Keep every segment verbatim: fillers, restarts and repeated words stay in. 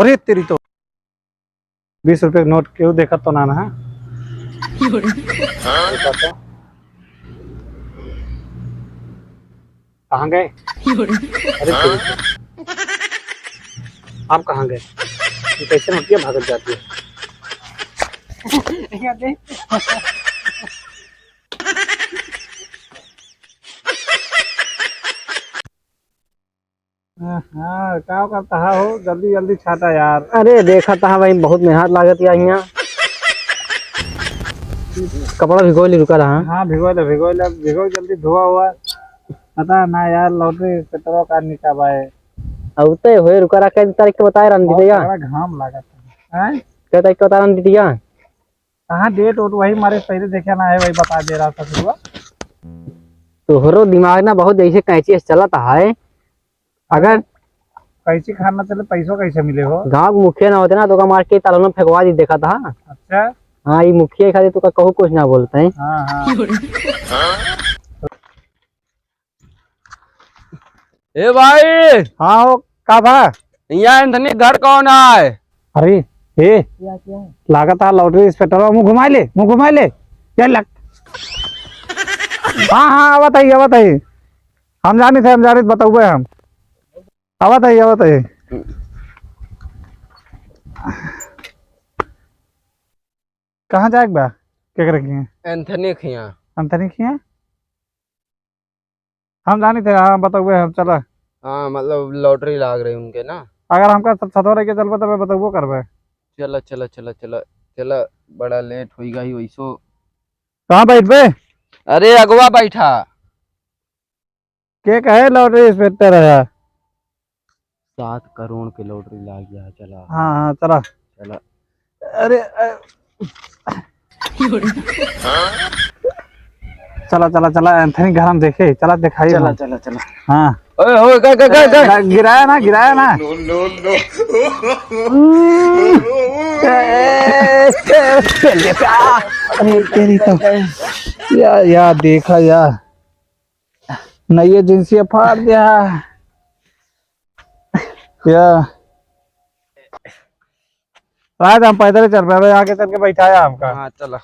अरे तेरी तो, बीस रुपये के नोट केहू देखत तो ना ना, हाँ? देखा तो। कहाँ गए? अरे तेरी तो। आप कहाँ गए? ये कैसे नोटिया भागत जाती है? हाँ, का करता है हो? जल्दी जल्दी छाटा यार। अरे देखा था भाई, बहुत मेहनत लागत या हियाँ। कपड़ा भिगो ली, रुका रहा। हाँ, भिगो ले, भिगो ले, भिगो जल्दी, धोआ हुआ। पता ना यार, लॉटरी पेट्रोल का निकाबा है। अब तो होए, रुका रहा, कै तारीख के बताए रहन बहुत दीदिया? बड़ा घाम लागत है। हैं? कै तारीख के बताए रहन दीदिया? कहाँ डेट वोट वही मारे पहले देखे ना है, वही बता दे रहा ससुरवा। तोहरो दिमाग ना बहुत जैसे कैंची से चलत है। अगर कैंची खाना चले, पैसो कैसे मिले हो? गाँव के मुखिया ना होते ना तो ओका मार के तालाब में फेंकवा दी देखा था। अच्छा। हाँ, ये मुखिया खातिर तो का कहू कुछ ना बोलते हैं। हाँ, हाँ। ए भाई। हाँ हो, का भा? यहाँ एंथनी घर कौन है? अरे, ए, लागत है लॉटरी इंस्पेक्टर, मुँह घुमाए ले, मुँह घुमाए ले। ये लग। हाँ, हाँ, आवत है, आवत है। हम जानी थे, हम जानी थे, बताऊबे हम। आवत है, आवत है। कहाँ जाए के बा? केकरे किहाँ? एंथनी किहाँ। एंथनी किहाँ? हम जानी थे, हाँ, बतउबे हम, चला। हाँ, मतलब लॉटरी लाग रही उनके ना। अगर हमका साथ, साथवा रह के चलबे, तबे बतउबो करबे। चला, चला, चला, चला, चला, बड़ा लेट होई गई वैसो। कहाँ बैठबे? अरे, अगवा बैठा। के कहे लॉटरी इंस्पेक्टर है? सात करोड़ के लॉटरी लाग गया है, चला। हाँ, हाँ, चला। चला। अरे, अ, चला, चला, चला, एंथनी घर हम देखे, चला, दिखाई चला, हम। चला, चला। हाँ। ओए, ओए, गए, गए, गए, गए। गिराया ना, गिराया ना। No, no, no। ए, ए, ए, ए, अरे, तेरी तो। या, या, देखा, या। नहीं, ये जिंसिया फाड़ दिया। या। रात हम पैदल ही चल रहे, आगे चल के बैठाया हमका। हाँ, चला।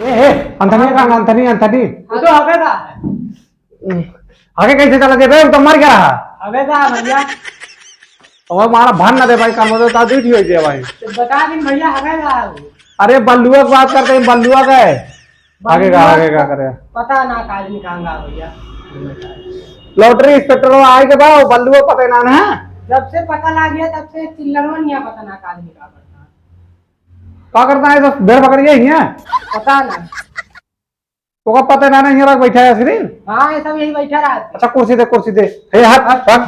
ए, ए, अंथनी कहाँ, अंथनी, अंथनी। वो तो हवे का। आगे कैसे चला देबे? वो तो मर गया रहा। हवे का भैया। और मारा भान ना दे भाई, काम होता तो दूध ही हो गया भाई। तो बता दिन भैया, हवे का। अरे बल्लुआ की बात करते हैं, बल्लुआ का है। आगे का, बल्लुआ आगे का करे? पता ना का आदमी कहाँ गया भैया। लॉटरी इंस्पेक्टर वो आए के बाद वो बल्लुआ पता ही ना ना। जब से पता लग गया तब से चिल्लरवा नहीं पता ना का आदमी का करता। का करता है सब भेड़ बकरिया ही है? पता ना। तो का पता ना, नहीं रख बैठा है सिर्फ। हाँ, ये सब यही बैठा रहा। अच्छा, कुर्सी दे, कुर्सी दे। हे हट, हट, हट।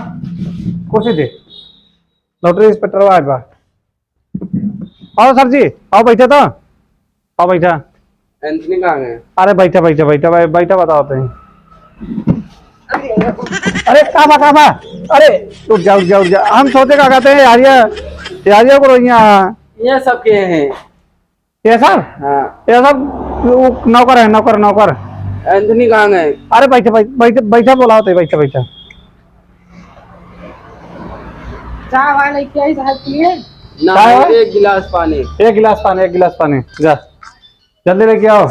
कुर्सी दे। लॉटरी इंस्पेक्टर आए बा। आओ सर जी, आओ बैठे तो। आओ बैठा। एंथनी कहाँ गए? अरे बैठा, बैठा, बैठा, बै-, बैठा, बताओ तो। अरे का बा, का बा? अरे उठ जा, उठ जा, उठ जा। हम सोचे का कहते हैं यारिया, यारिया को रोइया। ये सब के हैं? ये सब? हाँ। ये सब वो नौकर है, नौकर, नौकर। एंथनी कहाँ गए? अरे बैठे, बैठे, बैठे, बैठा, बोलाओ तो, बैठा, बैठा। चाय वाय लेके आई साहब के लिए? ना, चाय वाय? एक गिलास पानी। एक गिलास पानी, एक गिलास पानी, जा, जल्दी लेके आओ।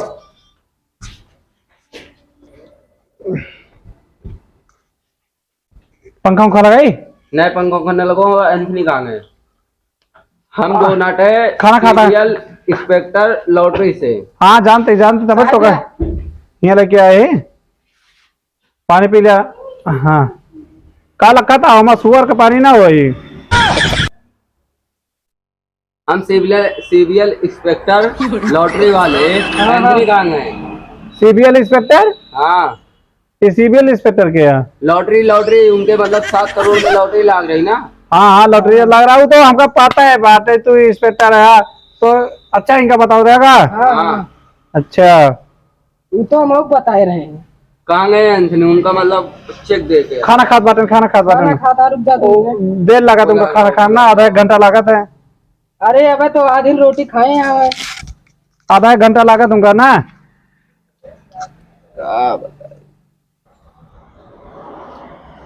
पंखा उंखा लगाई? नहीं, पंखा उंखा नहीं लगो, एंथनी कहाँ गए? हम दो नाटे खाना खाता है। सीरियल इंस्पेक्टर लॉटरी से। हाँ, जानते, जानते, तब तो का। यहाँ लेके आए। पानी पी लिया। हाँ। का लखा था, हमार सुअर के पानी ना होई। हम सीरियल, सीरियल इंस्पेक्टर लॉटरी वाले, हाँ, हाँ। एंथनी कहाँ गए? सीरियल इंस्पेक्टर? हाँ। ये सिविल इंस्पेक्टर के है। लॉटरी, लॉटरी, उनके मतलब सात करोड़ की लॉटरी लाग रही ना? हाँ, हाँ, लॉटरी लाग रहा, वो तो हमका पता है, बात है, तू इंस्पेक्टर है, तो अच्छा इनका बताओ देगा। हाँ, हाँ। अच्छा। वो तो हम लोग बताए रहे हैं। कहाँ गए एंथनी? उनका मतलब चेक दे के। खाना खात बाटन, खाना खात खाना बाटन। खाता, रुक जा ओ, दो मिनट। देर लागत उनका खाना खाना, आधा एक घंटा लागत है। अरे, अबे तो आधी रोटी खाए हैं। आधा एक घंटा लागत उनका ना। का बताई?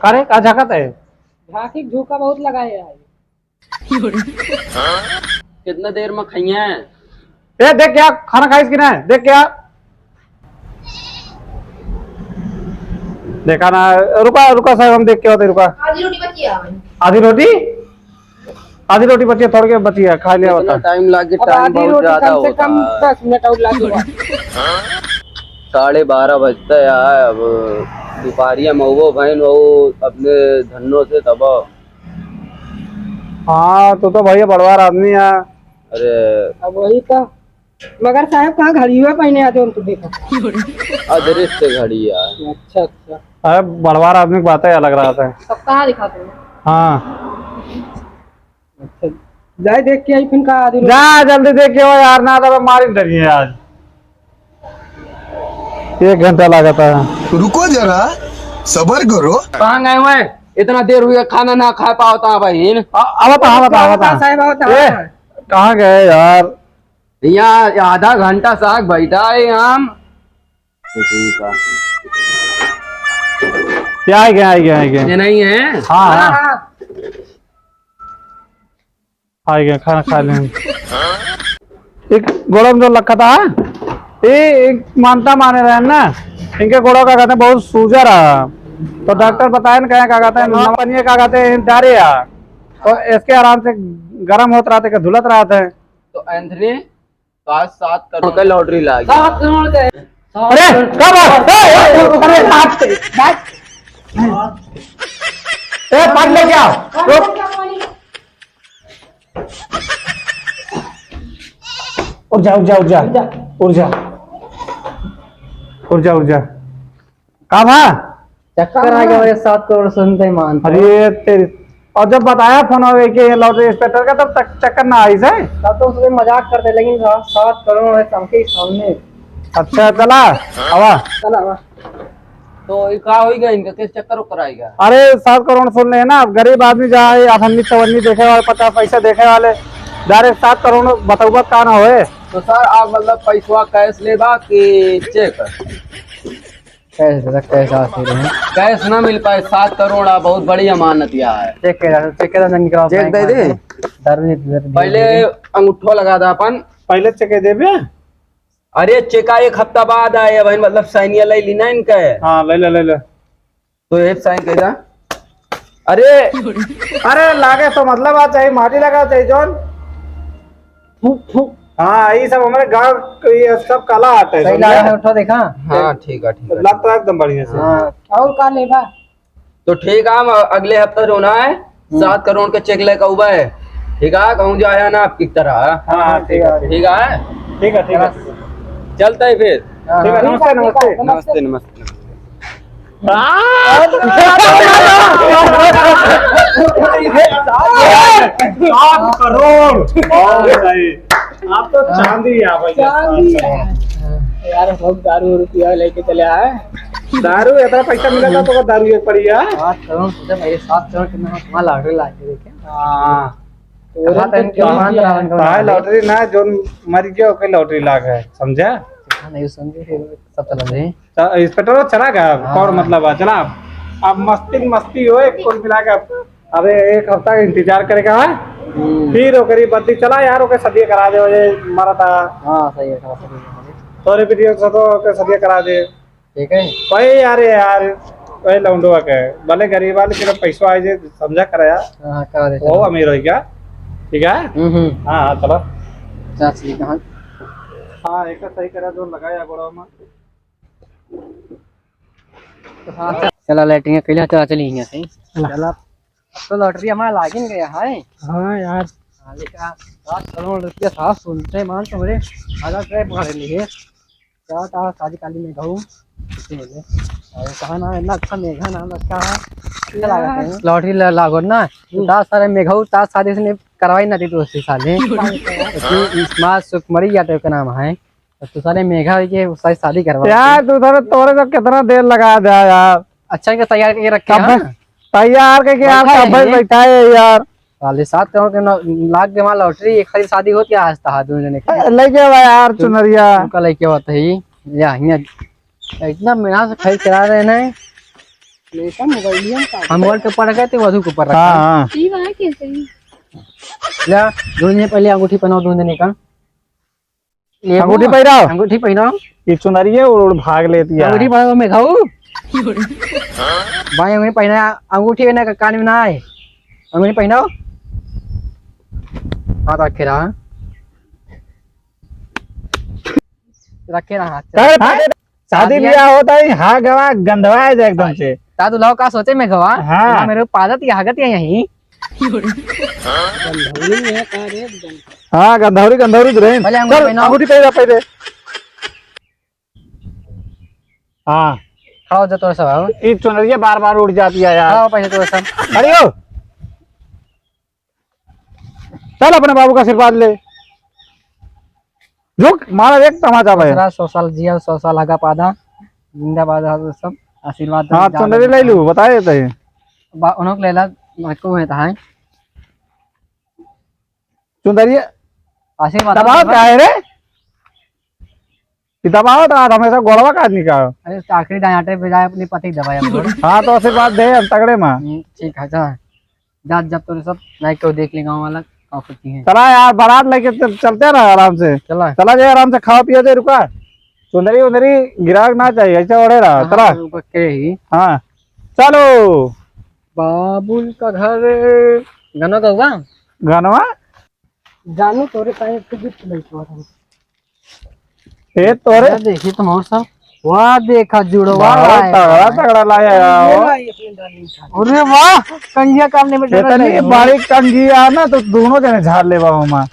का रे, का झाँकत है? झाँकी झोंका बहुत लगाए है। कितना देर में खाइए? ए, देख क्या खाना खाइस कि ना? देख क्या? देखा ना, रुका, रुका साहब, हम देख के होते, रुका। आधी रोटी बची है। आधी रोटी? आधी रोटी बची है, थोड़ी के बची है, खा लिया कितना होता। टाइम लागे? अब टाइम आधी बहुत रोटी ज्यादा कम से होता कम है। दस मिनट और लागे। साढ़े बारह बजता है यार, अब दोपहरिया में वो बहन वो अपने धन्नो से तब। हाँ, तू तो भैया बड़वार आदमी है। अरे। अब वही तो। मगर साहब, कहाँ घड़िया पहने आते हो, हम तो देखा। अदृश्य घड़िया। अच्छा, अच्छा। अरे, बड़वार आदमी की बातें अलग रहत है। तब कहाँ दिखाते हो? हाँ। अच्छा, जाए देख के आई, फिर कहाँ आदमी? जा, जल्दी देख के हो यार, ना तो मारी डरिए आज। एक घंटा लागत है। रुको जरा, सबर करो। कहाँ गए हुए? इतना देर हुई, खाना ना खा पावता बहिन। आ, आवता, आवता, आवता। साहब, आवता, ए, आवता। कहाँ गए यार? यहाँ आधा घंटा से आग बैठा है हम। तो ठीक है। ये आ गया, आ गया, आ गया। ये नहीं है? हाँ, हाँ। हाँ, हाँ। आ गया, खाना खा लें। एक गोड़ों में जो लखा था, ये एक मानता माने रहे ना, इनके गोड़ों का कहते हैं बहुत सूजा रहा, तो हाँ। डॉक्टर बताए ना, कहे का कहते हैं, नवा पनिया का कहते हैं, डारे आ, तो इसके आराम से गर्म होत रहते, के धुलत रहते हैं। तो एंथनी, तो आज सात करोड़ का लॉटरी लाग गया। सात करोड़ का। अरे, कब? ए, ए, अरे, बात, बात। ए, पानी लेके आओ। रुक। उठ जा, उठ जा, उठ जा। उठ जा। उठ जा, उठ जा। का भा? चक्कर आ गया भैया, सात करोड़ सुनते ही मान। अरे तेरी, और जब बताया फोन हो गई कि ये लॉटरी इंस्पेक्टर का, तब तक चक्कर ना आई से। तब तो उससे मजाक करते, लेकिन सा-, सात करोड़ है सबके सामने। अच्छा, चला, आवा। चला, आवा। तो ये का होई गया इनका, किस चक्कर ऊपर आएगा? अरे, सात करोड़ सुन ले ना, अब गरीब आदमी जा है, अठन्नी चवन्नी देखे वाले, पचास पैसा देखे वाले, डायरेक्ट सात करोड़ बतौबत का ना होए। तो सर, आप मतलब पैसवा कैश लेबा कि चेक? कैश, दादा, कैश आ सही रहे। कैश ना मिल पाए, सात करोड़ आ, बहुत बड़ी अमानत या है। चेक के, चेक के, दादा, निकला चेक बैंक दे दे। दारू नहीं पीते, पहले दे दे। अंगूठो लगा दा अपन। पहले चेक दे बे। अरे, चेक आ एक हफ्ता बाद आए, भाई, मतलब, साइनिया ले ली ना इनका है। हाँ, ले ले, ले ले। तो एक साइन कर दा। अरे, अरे, लागे तो मतलब आ चाहिए, माटी लगा चाहिए, जौन। फूक, फूक। हाँ, ये सब हमारे गाँव के, ये सब कला आटे, सही समझे? लगा है, उठा देखा। हाँ, ठीक है, ठीक है, लग ठीक तो है। एकदम बढ़िया से। हाँ। और का लेबा? तो ठीक है, हम अगले हफ्ता जो ना है, हम्म। सात करोड़ के चेक लेके उबा है। ठीक है, कहूँ जाया ना आपकी तरह। हाँ, हाँ, ठीक है, ठीक है। ठीक है? ठीक है, ठीक है। चलता है फिर। हाँ, ठीक है, हाँ। नमस्ते, ठीक है, नमस्ते। नमस्ते, नमस्ते। सात करोड़। बहुत सही। आप तो चांदी है भाई। चांदी है। यार, हम दारू रुपया लेके चले आए। दारू इतना पैसा मिला था तो दारू एक पड़ी है। सात करोड़ सोचा मेरे, सात करोड़ कितना हम वहाँ लॉटरी ला के देखे। हाँ। तो कहा था इनके मान तो रावण का भाई बना दे। लॉटरी ना, जोन मर गया ओके लॉटरी लाग है, समझा? हाँ, नहीं समझे, फिर सब चला जाए। च-, इंस्पेक्टर चला गया, हाँ। कौन मतलब है, चला। अब मस्ती मस्ती हो, एक कुल मिला के अब, अबे एक हफ्ता का इंतजार करेगा, हाँ? हम्म। फिर ओकरी बदली चला यार, ओके सदिया करा दे, ओजे मरा था। हाँ, सही है, सही है। तोरे वीडियो से तो ओके सदिया करा दे। ठीक है। वही यार, यार, वही लौंडवा के, भले गरीब वाले के पैसा आए जे समझा करे यार। हाँ, हाँ, करा दे, वो चलो। अमीर हो गया, ठीक है? हम्म, हम्म। हाँ, हाँ, चलो। चाची कहाँ? हाँ, एक सही करा जो लगाया गोड़ा में। चला, लैट्रिन कैला, चला, चली हियाँ से। चला। चला, अब तो लॉटरी हमारा लागिन गया है। हाँ यार। हाँ, लेकिन सात करोड़ रुपया था, सुनते मान तुम्हारे आधा ट्रैप भर लिए। क्या था, शादी काली में गहूँ, इसी में ले। अरे कहाँ ना, इतना अच्छा मेघा नाम रखा है। अच्छा लगा है। लॉटरी ल-, लागो ना, तो हम्म। तार सारे मेघऊ, तार शादी से नहीं करवाई ना थी दोस्ती साले। तो तू इस माँ सुख मरी जाते का नाम है, तो तू सारे मेघा के साथ शादी करवा यार, दे। तू सारे तोरे तो कितना देर लगा दिया यार। अच्छा, इनका तैयार करके रखे कब हैं। तैयार करके यार, बैठा है कब ये? बैठा है यार? साले सात करोड़ के नौ-, लाख के वहाँ लॉटरी, एक साथ शादी होती है आज तक दोनों जने की। ए, लेके आवा यार चुनरिया। उनका लेके आवत है, या, या, इतना मेहनत से खरीद करा रहे हैं। हमेशा मोबाइलिया में हम वर्ल्ड कप पर रखे थे, वधु के ऊपर रखा। हाँ, हाँ। सही बात है, सही। या, दोनों जने पहले अंगूठी पहनाओ, दोनों जने का। लेबो? अंगूठी पहिराओ। अंगूठी पहिराओ। ई चुनरिये उड़ उड़ भाग लेती है। अंगूठी पहिराओ, मेघऊ। भाई, अंगूठी पहिना, अंगूठी ना कान में ना आए। अंगूठी पहिनाओ। हाथ रखे रहा। रखे रहा हाथ। कर, हाँ? शादी शादी ब्याह होता है, हाँ गवा गंधवा है एकदम से। ता दुल्हा का सोचे मेघवा? हाँ। ना मेरे पादत या हगत या यहीं। गंधौरी में है का रे? गंध- हाँ, गंधौरी, गंधौरी दुल्हन। भले अंगूठी चल, पहनाओ। अंगूठी पहना पहले। हाँ। खड़ा हो जा तोरे सब, आओ। ई चुनरिया बार बार उड़ जाती है यार। खड़ा हो पहले तोरे सब। खड़ी हो। चल अपने बाबू का आशीर्वाद ले। रुक, मारा एक तमाचा भाई। दूसरा सौ साल जिया, सौ साल आगा पादा, जिंदाबाद रहा सब, आशीर्वाद हाँ, ज्यादा चुनरी ले लू, बताए देते हैं। बा-, उन्हों को लेला, लड़को हुए था, हैं? चुनरी आशीर्वाद दबाव देवा। क्या है रे? कि दबाओ तो आज हमेशा गोड़वा का आदमी का। अरे, उसका आखिरी दांटे पे जाए, अपने पति दबाए अब गोड़। हाँ, तो आशीर्वाद दे, हम तगड़े माँ। हम्म, ठीक है, जा। जा, जब तोरे सब नाई को देख ले गाँव वाला, का करती है। चला यार, बारात लेके चल-, चलते रहा आराम से। चला। चला जाए आराम से, खाओ पियो दे, रुका। चुंदरी उंदरी गिराक ना चाहिए, ऐसे ओढ़े रहा। हाँ, चला। हाँ, ऊपर के ही। हाँ, चलो। बाबुल का घर, गाना गौवा? गानवा? जानू तोरे काहे एक gift लइके आवा हम। ए, तोरे? अरे देखी तुम और सब। वाह, देखा जुड़वा बहुत लाए तगड़ा, हैं। तगड़ा लाया ये यार। भाई अपने darling का। अरे वाह, कंघिया काम नहीं में ये तो नहीं, बड़ी कंघिया ना, तो दोनों जने झाड़ लेबा हमा।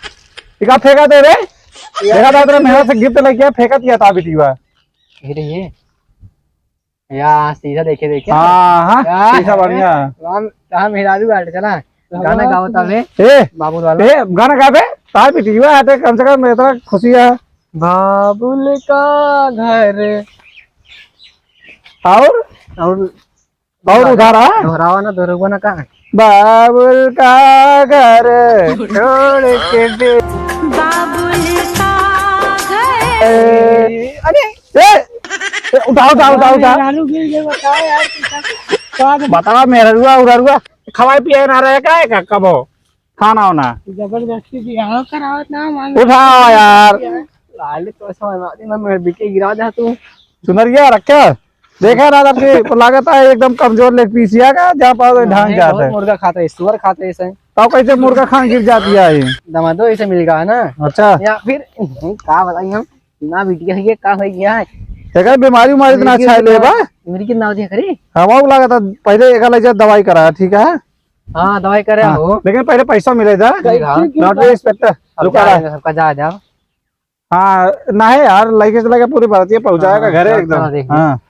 इका फेंका दे रे। देखा था तेरे मेहनत से gift लेके आया, फेंका दिया था बिटिया। ये रही है। या, सीधा देखे, देखे। हाँ, हाँ, या, सीधा बढ़िया। राम, राम मेहरारू बाटे, चला। गाना गाओ तबे। ए, बाबू वाला। ए, गाना गाबे? तार बिटिया आते, कम से कम इतना खुशी है। बाबुल का घर। और? और और उधार, हाँ? दोहरावा ना, दोहरावा ना का? बाबुल का घर छोड़ के बे- बाबुल का घर। ए, अरे, ए, ए, उठा, उठा, उठा, उठा। मेहरारू गिर गए, बताओ यार, कैसा? बतावा, मेहरारुआ, उहरारुआ, खवाए पिए ना रहे का, का, कबो? खाना होना। जबरदस्ती बियाह करावत ना, मांग उठाओ यार। लाले तो ऐसा बना दे, मैं, मैं बिके गिरा दे तू। चुनरिया रखे? देखा ना आपके, लागत है एकदम कमजोर leg piece या का, जहाँ पाओ तो ढांग नहीं, जाता बहुत है। मुर्गा खाता है, सुअर खाता है इसे। तो कैसे मुर्गा खान गिर जाती है ये? दमादो इसे मिल गया है ना। अच्छा। या फिर, का बताई हम, ना बिटिया है, ये का हो गया है? देखा बीमारी उमारी इतना मिर्गी अच्छा है, कितना, लेबा? मिर्गी कितना होती है खरी? हाँ, वो लागत है, पहले एक अलग दवाई कराया, ठीक है? हाँ, दवाई करे हाँ, हो। लेकिन पहले पैसा मिले था। सही कहा। Lottery inspector, अब रुका जा रहा। सबका जा, जा। हाँ, ना है यार, लेके चला गया पूरी बरातिया पहुंचाएगा हाँ, घरे चल, एकदम। चल, देख। हाँ।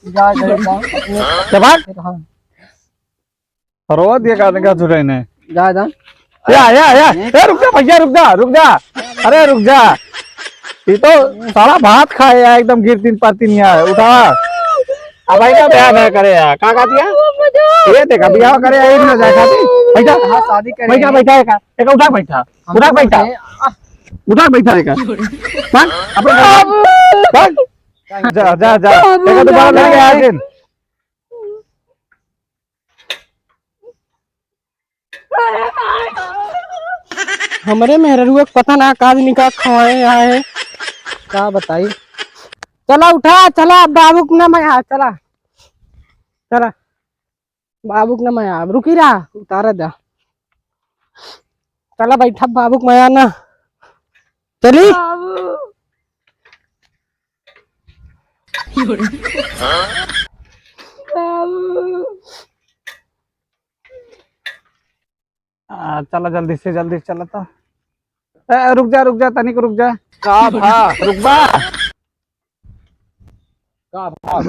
जा, जा, जा। क्या बात? हाँ। रोवा दिया का, का झुकाई ने। जा, जा। या, या, या। ए, रुक जा भैया, रुक जा, रुक जा। अरे, रुक जा। ये तो साला भात खाए यार, एकदम गिर तीन पार तीन यार। उठा। अब भाई ना बया बया करे यार। का कहती है? ये देख, अभी आओ करे यार, ना जा खाती। बैठा। हाँ, शादी करे बैठा, हैं। बैठा, एक, एक उठा बैठा। हम उठा लोग बैठा। हैं। उठा बैठा एक। हाँ? अपने घर में। भाग। जा, जा, जा। देखा दोबारा लग गया आज दिन। हमरे मेहररुआ के पता ना का दिन का खवाए आए, का बताई। चला उठा, चला बाबू के ना मैं आ, चला, चला बाबू के ना मैं आ, रुकी रहा, उतारा दा। चला बैठा बाबू के मैं आ ना, चली। बाबू। बाबू। हाँ, चला जल्दी से, जल्दी से चला तो। ए, रुक जा, रुक जा, तनिक रुक जा। का भा? रुक बा। का भा?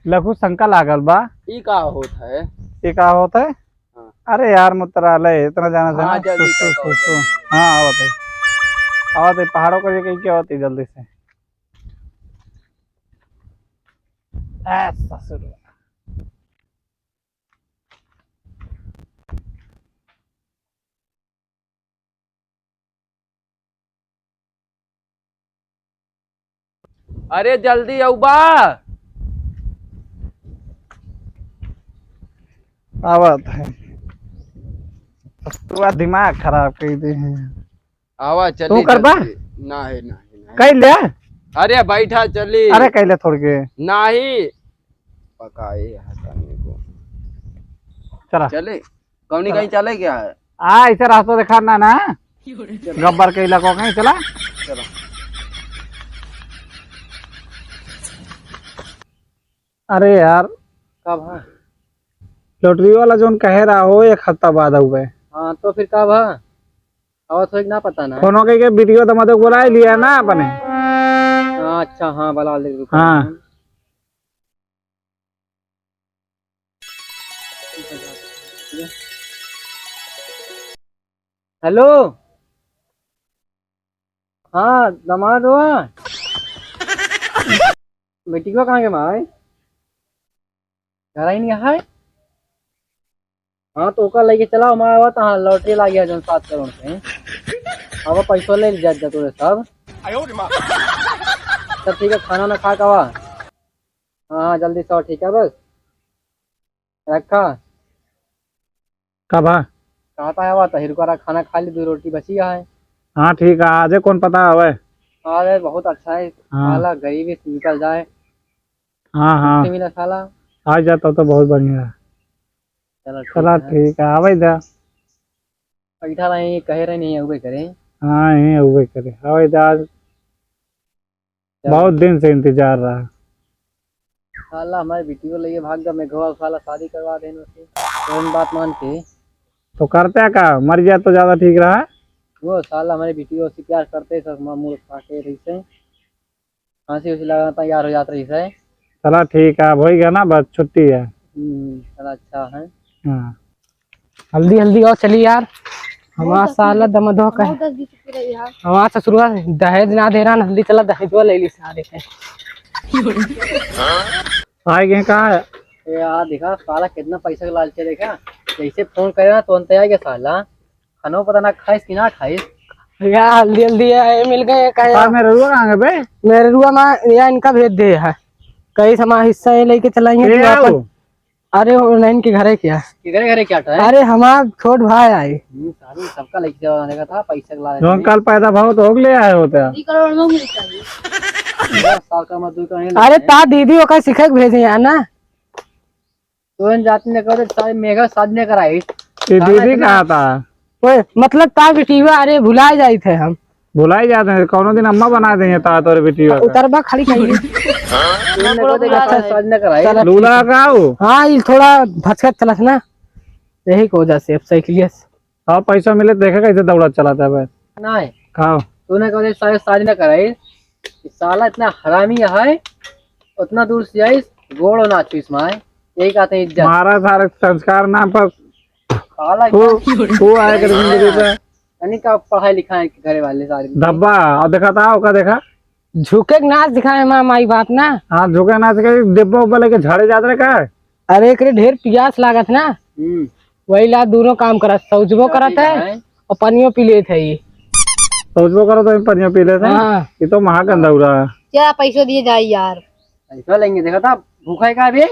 लघु शंका लागल बा। ई का होत है? ई का होत है? हाँ। अरे यार, मूत्रालय, इतना जाना से हाँ, ना, जल्दी सुसु, कर, सुसु। जल्दी। हाँ, आवत है। आवत है, पहाड़ों को ये कहीं क्या होती जल्दी से। ए, ससुर। अरे जल्दी अउबा। आवत है। पूरा दिमाग खराब कर दे हैं। आवा चली तू करबा? जल्दी। नाही, नाही, नाही। कई ले? अरे बैठा चली। अरे कई ले थोड़ के। नाही। पकाए हटाने को। चला। चले? कौनी चला। कहीं चले क्या है? आ, ऐसे रास्ता देखा ना, ना। चलो। गब्बर के इलाकों कहीं चला। चलो। अरे यार। का भा? लॉटरी वाला जोन कहे रहा हो, एक हफ्ता बाद आउबे। हाँ, तो फिर का भा? आवत होई कि ना पता ना। फोनो कइके वीडियो तो मत बुला लिया ना अपने। हाँ, अच्छा, हाँ, बुला ले, रुको। हाँ। हेलो। हाँ, दामाद हुआ। बेटिया कहाँ के भाई? घर ही नहीं है। हाँ, तो ओका लेके चला, हमारा हुआ तो हाँ, लॉटरी लागी है जौन सात करोड़ से। अब पैसो ले जा, जा तोरे सब। सब ठीक है, खाना ना खा के आवा। हाँ, हाँ, जल्दी से आओ, ठीक है, बस रखा। का भा? कहा था आवा, तहिर को खाना खा ली, दो रोटी बची है। हाँ, ठीक है, आजे कौन पता आवे। अरे, बहुत अच्छा है, हाँ। साला गरीबी से निकल जाए। हाँ, हाँ। छुट्टी मिला साला। आ जाता तो बहुत बढ़िया है। चलो, ठीक चला, है। ठीक है, आवे दा। बैठा रहे, कहे रहे, नहीं, उबे करे। हाँ, यहीं उबे करे, आवे दा। चलो। बहुत दिन से इंतजार रहा। साला हमारे बिटियो लइके भाग गया, मेघवा साला शादी करवा देन उसे। कौन बात मान के? तो करते का, मर जाए तो ज्यादा ठीक रहा। वो साला हमारे बिटियो से प्यार करते, सब मामूल खा के रही से। खांसी उसी लगा था, यार हो जात रही से। चला ठीक है, अब होई गया ना, बस छुट्टी है। हम्म, चला अच्छा है। हाँ। हल्दी हल्दी और चली यार। हमार बहुत साला दमदो का। बहुत दस बीस रुपये रही यार। हमार ससुरवा दहेज ना दे रहा, हल्दी चला दहेजवा ले ली सारे के। आए गए कहाँ है? ए, आ देखा, साला कितना पैसा का लालच है, देखा। जैसे फोन करे ना, तुरंत आ गया साला। खानो पता ना खाइस कि ना खाइस। या हल्दी हल्दी है, ये मिल गए, कहे का मेहरुआ कहाँ गए बे? मेहरुआ माँ, या इनका भेज दे है। कहीं से हमारा हिस्सा ये लेके चलाएंगे ए, तू अपन। आओ। अरे, वो नहीं के घरे क्या? के घरे, घरे क्या है? अरे, हमारा छोट भाई आए। हम्म, सारे सबका लेके जावा, देखा था, पैसा के लालच जौन में। कल पैदा भाव तो हो गया है होता। ई करोड़ में मिलता है। दस साल का मजदूर का नहीं अरे, लगता है। ता दीदी ओका सिखे के भेजे है ना। तुरंत जाती ने कहो तो सारे मेघा शादी ने कराई। ये साला दीदी इतना कहा था? ओए, मतलब ता बिटिया, अरे भुला जाई थे हम। भुलाई जाते हैं, कौनो दिन अम्मा बना देंगे ता तोरे बिटिया का। उतरबा खाली कहीं। तुमने कहो तो साला शादी ने कराई। चला, लूला ठीक है। का हो? हाँ, ये थोड़ा भचकत चलत ना, यही को वजह से अब साइकिलिया से। हाँ, पैसा मिले, देखे कैसे दौड़ा चलाता है भाई। नहीं। खाओ। तूने कहा सारे शादी ना कराई। ये साला इतना हरामी है, उतना दूर से आई, गोड़ ना छुईस माय। यही कहते हैं इज्जत। मारा सारे संस्कार नाम पर। साला वो, इतना वो आए कर जिंदगी पे। यानी का पढ़ाई लिखाई के घरे वाले सारे। धब्बा, और देखा था, ओका देखा। झुके के नाच दिखाए माँ, माई बाप ना। हाँ, झुके नाच के डिब्बा उब्बा लेके झाड़े जात रहे का? अरे, एकरे ढेर पियास लागत ना। हम्म। वही ला दोनों काम करत, सौजबो करत है और पनियो पी लेत है ये। सौजबो करत है, पनियो पी लेत है। हाँ। ये तो महागंधौरा है। क्या पैसो दिए जाए यार? पैसा लेंगे, देखा था, भूखा है का अभी?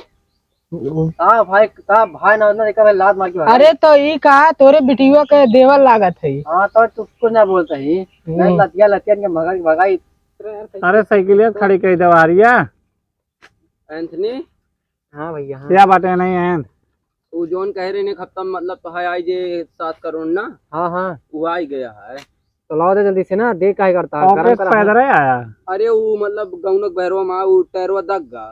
हाँ भाई, का भाई ना, ना देखा भाई, लात मार के भागा। अरे तो ई का, तोरे बिटिया के देवर लागत है। हाँ, तो तू कुछ ना बोलता ही। हम्म। मैं लतिया, लतिया के भगा, भगाई। अरे साइकिलिया खड़ी कर दे, आ रही है। एंथनी? हाँ भैया, हाँ। क्या बातें नहीं हैं? वो जौन कहे रहे ने खत्म, मतलब तो है आई जे सात करोड़ ना? हाँ, हाँ। वो आई गया है। तो लाओ दे जल्दी से ना, दे काहे करता है? गरम ऑफिस करा पैदल है। है आया। अरे वो मतलब गौनक भैरवा मा वो टैरवा दग गा।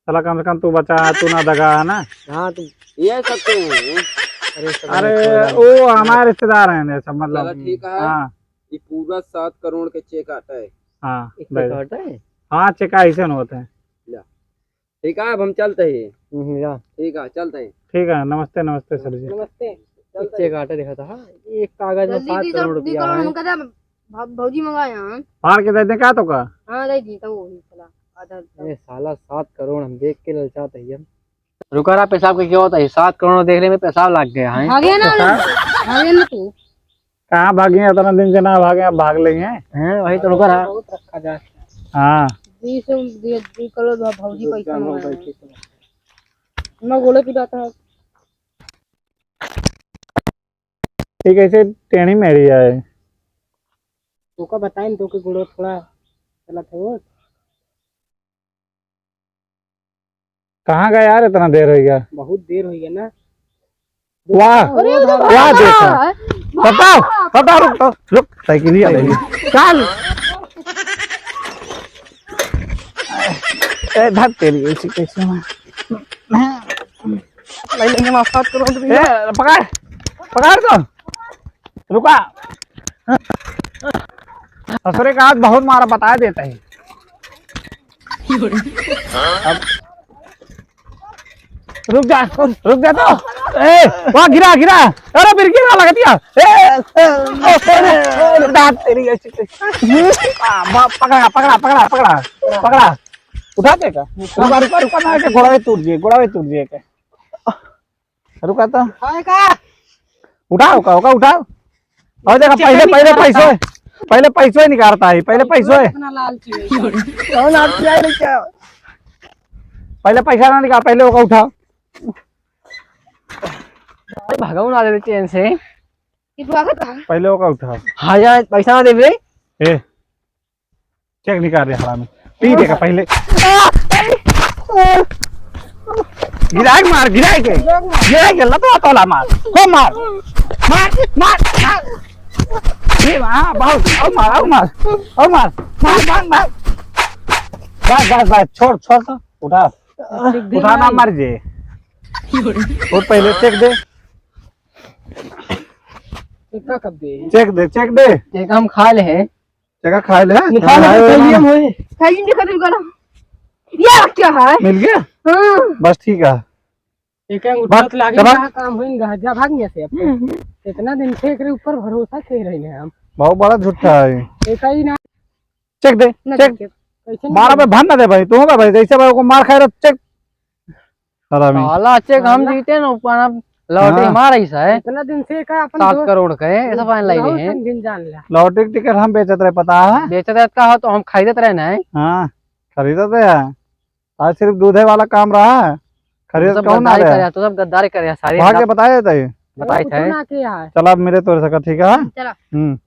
चला कम से कम तू बचा है, तू ना दगा है ना। हाँ, तो ये सब तो है। अरे, सब अरे, रिश्तेदार हैं। वो हमारे रिश्तेदार हैं, ये सब, मतलब, चला, ठीक है। हाँ। ये पूरा सात करोड़ के चेक आता है। हाँ, एक दे चेक दे। आता है? हाँ, चेक ऐसे न होते हैं। ला। ठीक है, अब हम चलते हैं। हम्म, जा। ठीक है, चलते हैं। ठीक है, नमस्ते, नमस्ते सर जी। नमस्ते। चलते हैं। चेक आटा देखा था, हाँ, एक कागज में जल्दी सात दी, करोड़ जल्दी रुपया करो, है। हम कहते हैं, भौ-, भौजी मंगाए हैं। फाड़ के दे दे का तो का? हाँ, दे दी, तो वही चला, आधा, आधा। ए, साला सात करोड़ हम देख के ललचात है हम। रुका रहा, पेशाब के क्या होता है? सात करोड़ देखने में पेशाब लग गया है। भागे ना, पेशाब? भागे ना तू। कहाँ भागे? इतना दिन से ना भागे, अब भाग लेंगे। हैं, वही तो रुका रहा। बहुत रखा जाए। हाँ। बीस, बीस, बीस करोड़ भा-, भौजी पैसा मंगाए हैं। मैं गोले पिटाता है। ठीक है, इसे टेढ़ी मेरी है। तोका बताइन, तोके गोड़ो थोड़ा गलत है वो। कहाँ गया यार, इतना देर हो गया? बहुत देर हो गया ना। वाह, अरे, ये तो क्या बड़ा देखा? है। पता, पता, रुक, रुक, रुक, साइकिल ही आ गई। चल। ए, धर तेरी ऐसी कैसे में। नहीं, नहीं, माफ कर दो। ए, पकड़, पकड़ तो। रुका। ससुरे का आज बहुत मारा, बता देता है। अब रुक जा, रुक जा तो। ए, वहाँ गिरा, गिरा। अरे, बिरकी ना लगतिया। ए, ए, ए, ए, दांत तेरी ऐसी, ऐसी। आ, बा-, पकड़ा, पकड़ा, पकड़ा, पकड़ा, पकड़ा। उठा दे का? रुका, रुका, रुका, ना, के गोड़वे टूट जाए, गोड़वे टूट जाए के। रुका तो। उठाए का? उठाओ का, का उठाओ। और देखा, पहले, पहले पैसो है, पहले पैसो ही निकालता है, पहले पैसो है। इतना लालची है। कौन लालची है रे क्या? पहले पैसा ना निकाल, पहले ओका उठाओ। अरे भगाओ ना दे चैन से। ये तो आगत है। पहले ओका उठाओ। हाँ यार, पैसा ना देबे। ए, चेक निकाल रे हरामी। पी देगा पहले। गिराए के मार, गिराए के। गिराए के, लतवा तोला मार। हो मार। मार, मार, मार। ये, हाँ, बहुत। और मार, और मार। और मार। मार, मार, मार। बस, बस, बस, छोड़, छोड़ तो। उठा। उठा ना, मार जे। वो पहले चेक दे। चेक कब दे? चेक दे, चेक दे। चेक हम खा ले हैं। चेक खा ले हैं? निकाल ले, खाइए हम होए। खाइए, देखा तुम करो। ये क्या है? मिल गया? हाँ। बस ठीक है। एक अंगूठा बस, तो लागे बस। कहाँ काम होइन, गाजा भाग गया से अब। हम्म। इतना दिन से एकरे ऊपर भरोसा से रहे हैं हम। बहुत बड़ा झूठा है। एक ही ना। चेक दे, ना चेक। चेक। कैसे नहीं मारा दे? पे भन ना दे भाई, तू होगा भाई, जैसे भाई को मार खाए रहो, चेक। हरामी। साला चेक हम साला। जीते न, ऊपर अब लौटे हाँ। मार ऐसा है। इतना दिन से का अपन सात दोस्त करोड़ का है, ऐसा फाइन लाई रहे हैं। गिन जान लिया। लॉटरी टिकट हम बेचत रहे, पता है? बेचत रहे का हो तो हम खरीदत रहे ना है। हाँ, खरीदत रहे हैं। आज सिर्फ दूधे वाला काम रहा है, खरीदत कौन आ रहा है? तो सब गद्दारी करे हैं सारे। भाग के बताए जाता है। बताए थे। चला, अब मिले तोरे सका, ठीक है? चला। हम्म।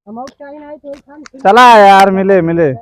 हम और कहीं नहीं तो हम चला यार, मिले, मिले।